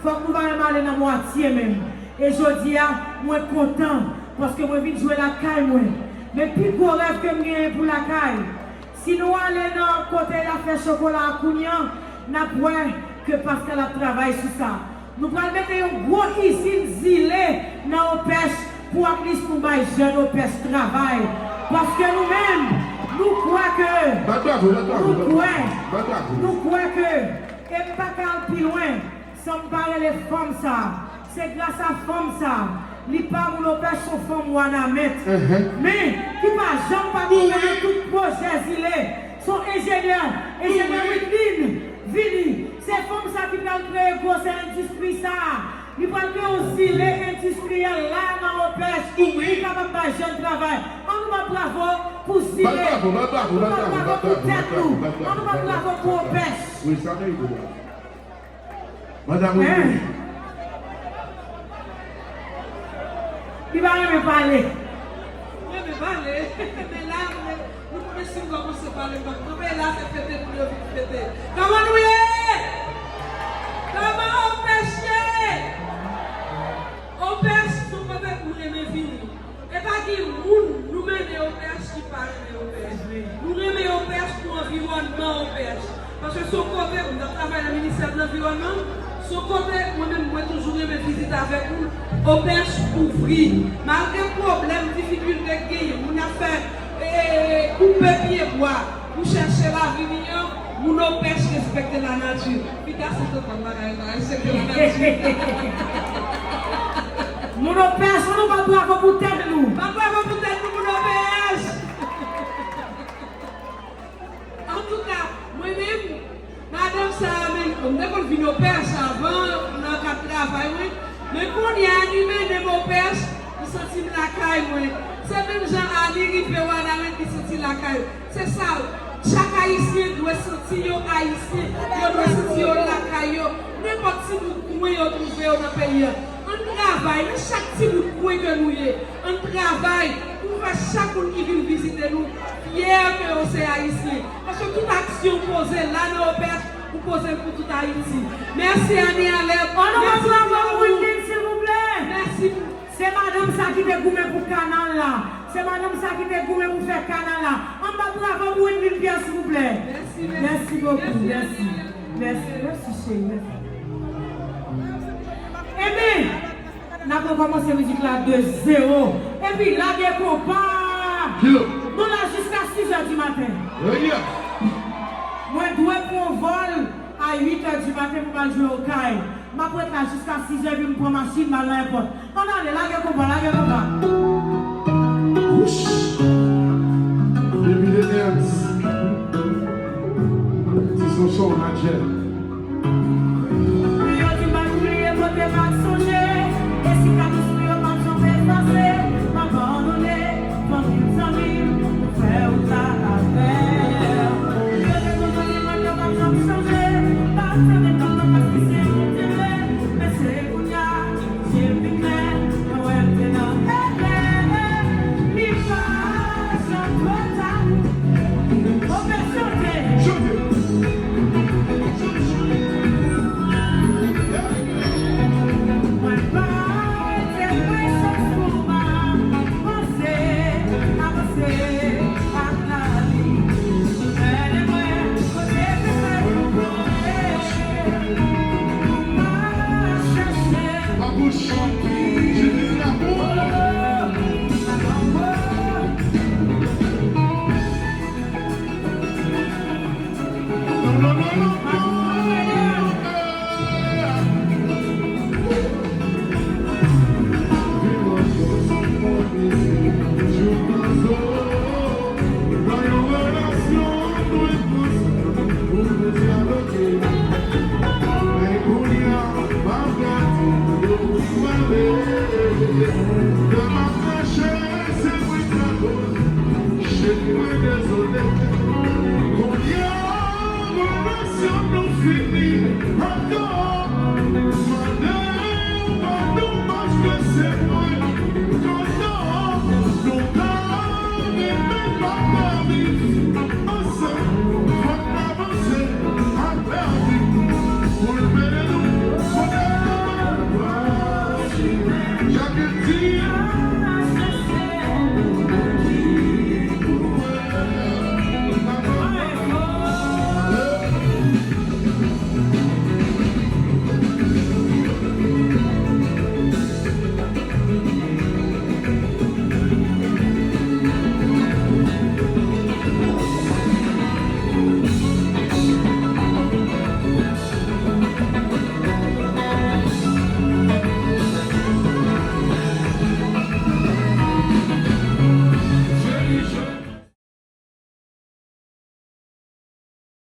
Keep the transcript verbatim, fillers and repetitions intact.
Fòk nou pa menm ale nan mwatye menm. E jodi a, mwen kontan, paske mwen vin jwe lakay mwen. Men pi gwo rèv ke m genyen pou lakay, si nou ale nan kote y ap fè chokola a kounye a, n ap wè ke Pascal ap travay sou sa. Nou pral mete yon gwo izin zile nan Opèch pou at least nou bay jèn Opèch travay. Paske nou menm, nou kwè ke, Bat bravo, bat bravo, nou bat kwè, bravo, bat bravo. Nou kwè ke, e m pa ka al pi lwen san m pa rele fanm sa. Se gras a fanm sa. Li pa moun Opèch, se yon fanm Wanament. Men, ki pa janm pa konprann tout pwojè zile. Se yon enjenyè, enjenyè Witline. Vini, se fanm sa ki pral kreye gwosè endistri sa a. Li pral kreye yon zile endistriyèl la nan Opèch. Wi. Li kapab bay jèn travay. Ann nou bat bravo pou zile. Bat bravo, bat bravo, bat bravo, bat bravo, bat bravo, bat bravo, bat bravo. Ann nou bat bravo pou Opèch. Wi, sa merite bravo. Madam Witline. Li pa renmen pale. Renmen pale. Men la, nou konnen si m kòmanse pale, m p ap kanpe la, se fete pou yo vin fete. Kòman nou ye? Kòman Opèch ye? Opèch, se yon kote pou renmen vini. E pa gen moun nou mennen Opèch ki pa renmen Opèch. Nou renmen Opèch pou anviwònman Opèch. Paske se yon kote, m t ap travay nan ministè de lanviwònman, se yon kote mwen menm mwen toujou renmen vizite avèk ou, Opèch ouvri. Malgre pwoblèm, difikilte k genyen, moun ap fè, e, koupe pyebwa pou chèche lavi miyo, moun Opèch respekte lanati. Pita se tonton bagay la, respekte lanati. Moun Opèch, ann nou bat bravo pou tèt nou. Bat bravo pou tèt nou, moun Opèch. Antouka, mwen menm, madanm sa a, men, m te konn vin Opèch avan nan kad travay mwen. Men kounye a, li mennen m Opèch, m santi m lakay mwen. Se menm jan Ani rive Wanament, li santi lakay. Se sa, chak Ayisyen dwe santi yo Ayisyen, yo dwe santi yo lakay yo, nenpòt ti bout kwen yo twouve yo nan peyi a. Ann travay, nan chak ti bout kwen ke nou ye, ann travay pou fè chak moun ki vin vizite nou fyè ke yo se Ayisyen. Paske tout aksyon w poze la nan Opèch, ou poze l pou tout Ayiti. Mèsi, Ani Alèt. Ann nou bat bravo pou Witline, silvouplè. Mèsi pou Se madanm sa ki te goumen pou kanal la. Se madanm sa ki te goumen pou fè kanal la. Ann bat bravo pou Witline Pierre, silvouplè. Mèsi, mèsi. Mèsi bokou, mèsi. Mèsi, mèsi, cheri, mèsi. Ebyen, n ap rekòmanse mizik la de zewo. Epi lage konpa. Nou la jiska sis è di maten. Mwen dwe pran vòl a uit è di maten pou m al jwe Okay. M ap ret la jiska sis è, epi m pran machin, m al nan èpòt. Ann ale, lage konpa, lage konpa. Wouch! Depi de dance. Ti Sonson, Nadjè. Yo di m pa bliye kote m ap sonje, e si ka nou sou yo p ap janm efase, m abandone. Fanmi m, zanmi m, ou fè wout la avè m. Yo te konn di mwen yo p ap janm chanje, pa tande tòt nan pas ki se moun te vle, men se kounye a, je m vin klè, mwen wè m te nan erè, li pa janm twò ta. Opèch chante. Chante. Mwen pa rete pran chans pou m avanse, avanse ak lavi. Mennen mwen kote ke fè pou mwen, pou m al chache. Papouch, Judith Lacour.